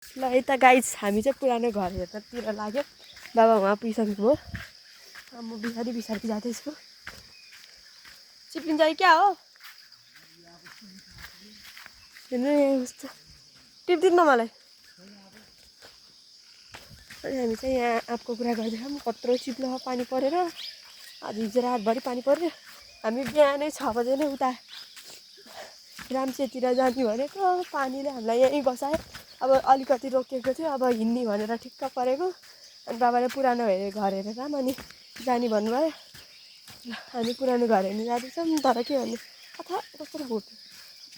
ल यता गाइज हामी चाहिँ पुरानो घर हेर्नतिर लाग्यो। बाबा उहाँ पुगिसक्नु भयो। म बिस्तारै बिस्तारै जाँदैछु। चिप्लिन्छ कि क्या हो? हेर्नु यहाँ कस्तो टिप्दिन्न मलाई। अनि हामी चाहिँ यहाँ आँपको कुरा गर्दैछौँ। कत्रो चिप्लो पानी परेर आज हिजो रातभरि पानी पऱ्यो। हामी बिहानै 6 बजे नै उता रामसेतिर जाने भनेको पानीले हामीलाई यहीँ बसायो। अब अलिकति रोकिएको थियो, अब हिँड्ने भनेर ठिक्क परेको। अनि बाबाले पुरानो घर हेरेर अनि जाने भन्नुभयो। हामी पुरानो घर हेर्नु जाँदैछौँ। तर के भन्नु कथा कस्तो भुट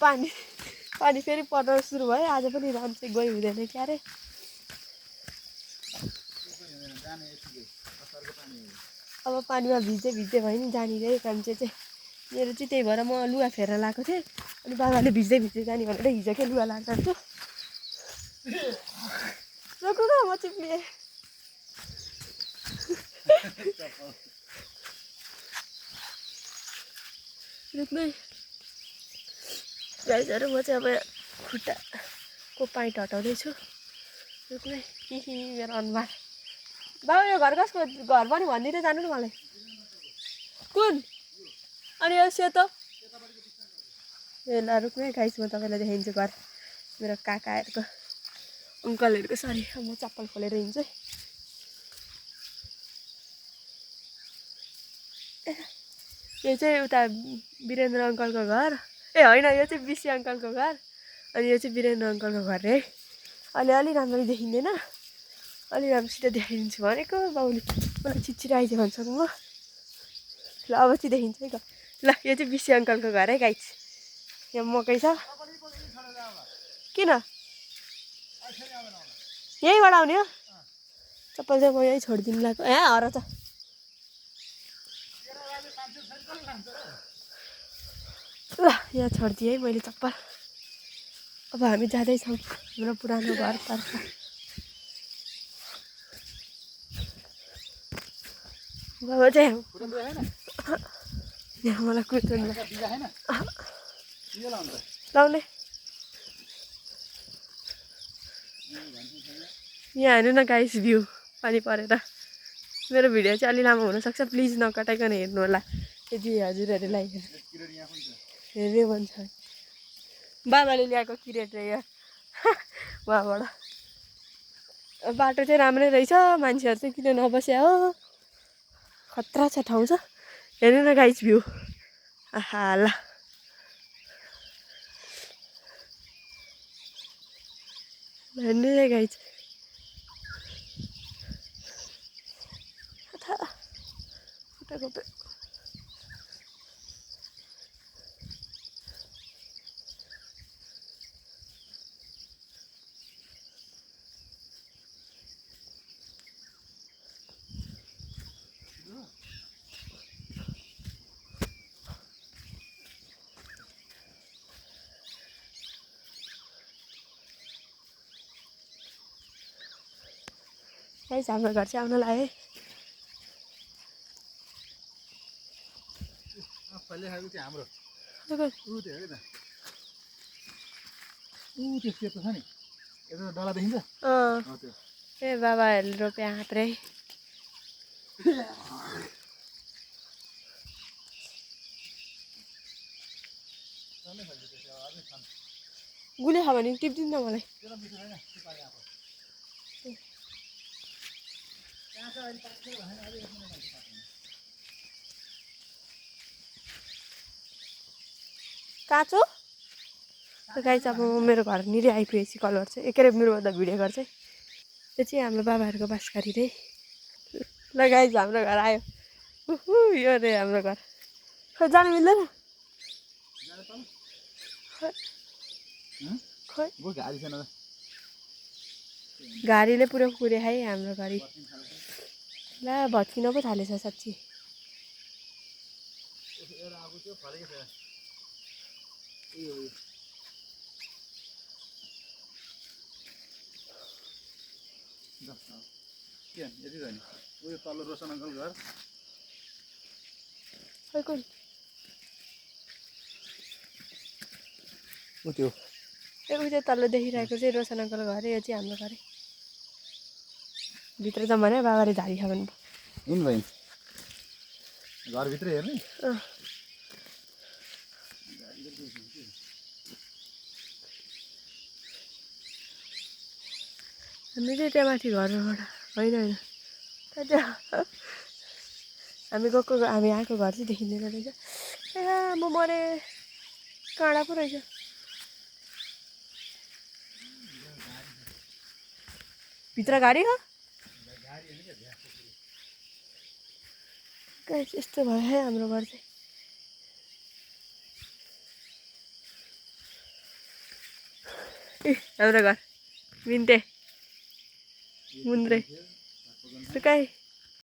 पानी फेरि पर्न सुरु भयो। आज पनि रामसे गइ हुँदैन क्या अरे। अब पानीमा भिज्दै भयो नि जाने रे रामसे चाहिँ। मेरो चाहिँ त्यही भएर म लुगा फेर्न लगाएको थिएँ। अनि बाबाले भिज्दै जाने भनेर हिजोकै लुगा लाग्दा छु। रोक्नु न म चिप्लिएँ। रुक्नु गाइजहरू म चाहिँ अब खुट्टाको पाइट हटाउँदैछु। रुक्नु मेरो अनुहार। बाबा यो घर कसको घर पनि भनिदिँदै जानु न मलाई। कुन? अनि यो सेतो ए ल रुक्नु गाइस म तपाईँलाई देखाइदिन्छु घर। मेरो काकाहरूको अङ्कलहरूको सरी म चप्पल खोलेर हिँड्छु। यो चाहिँ उता वीरेन्द्र अङ्कलको घर। ए होइन यो चाहिँ बिसी अङ्कलको घर। अनि यो चाहिँ वीरेन्द्र अङ्कलको घर रे। अहिले अलि राम्ररी देखिँदैन। अलि राम्रोसित देखाइदिन्छु भनेको बाउले मलाई चिचिर आइज भन्छ म। ल अब चाहिँ देखिन्छ है। ल यो चाहिँ बिसी अङ्कलको घर है गाइस। यहाँ मकै छ। किन यहीँबाट आउने हो? चप्पल चाहिँ म यहीँ छोडिदिनु लाग्यो। ए हर त ल यहाँ छोडिदिएँ है मैले चप्पल। अब हामी जाँदैछौँ हाम्रो पुरानो घरतर्फ। बाबा चाहिँ यहाँ मलाई कुर्दैन लाउने। यहाँ हेर्नु न गाइस भ्यू पानी परेर। मेरो भिडियो चाहिँ अलि लामो हुनसक्छ, प्लिज नकटाइकन हेर्नु होला यदि हजुरहरूलाई हेर्यो भन्छ। बाबाले ल्याएको किरेट रे यो उहाँबाट। बाटो चाहिँ राम्रै रहेछ, मान्छेहरू चाहिँ किन नबस्या हो। खतरा छ ठाउँ छ। हेर्नु न गाइस भ्यू। आहा ल हेर्नु है गाइस। खुट्टाको गाइस हाम्रो घर चाहिँ आउन लाग्यो है। हाम्रो त्यो छ नि यता डला देखिन्छ। ए बाबाहरूले रोपे आँप रे। गुले छ भने टिप्दिनु न मलाई। काँचो गाइस अब मेरो घर निरै आइपुगेपछि कलर चाहिँ के अरे मेरो भिडियो घर चाहिँ यो चाहिँ हाम्रो बाबाहरूको बासकारी रे। ल गाइस हाम्रो घर आयो। यो रे हाम्रो घर। खै जानु मिल्दैन। खै घारीले पुरो कुरे है हाम्रो घरी। ल भत्किन पो थालेछ साँच्ची। उयो तल्लो रोशन अङ्कल घर खै कुन ऊ त्यो ए उयो तल्लो देखिरहेको चाहिँ रोशन अङ्कलको घर यो चाहिँ हाम्रो घर भित्र त भने बाबाले झाडी खायो भने हिँड भाइ घरभित्र हेर्ने हामी चाहिँ त्यहाँ माथि घरबाट होइन होइन त्यहाँ हामी गएको हामी आएको घर चाहिँ देखिँदैन रहेछ ए म मरेँ काँडा पो रहेछ भित्र गाडी हो गाइस यस्तो भयो है हाम्रो घर चाहिँ ए हाम्रो घर मिन्टे मुन्द्रे सुकाई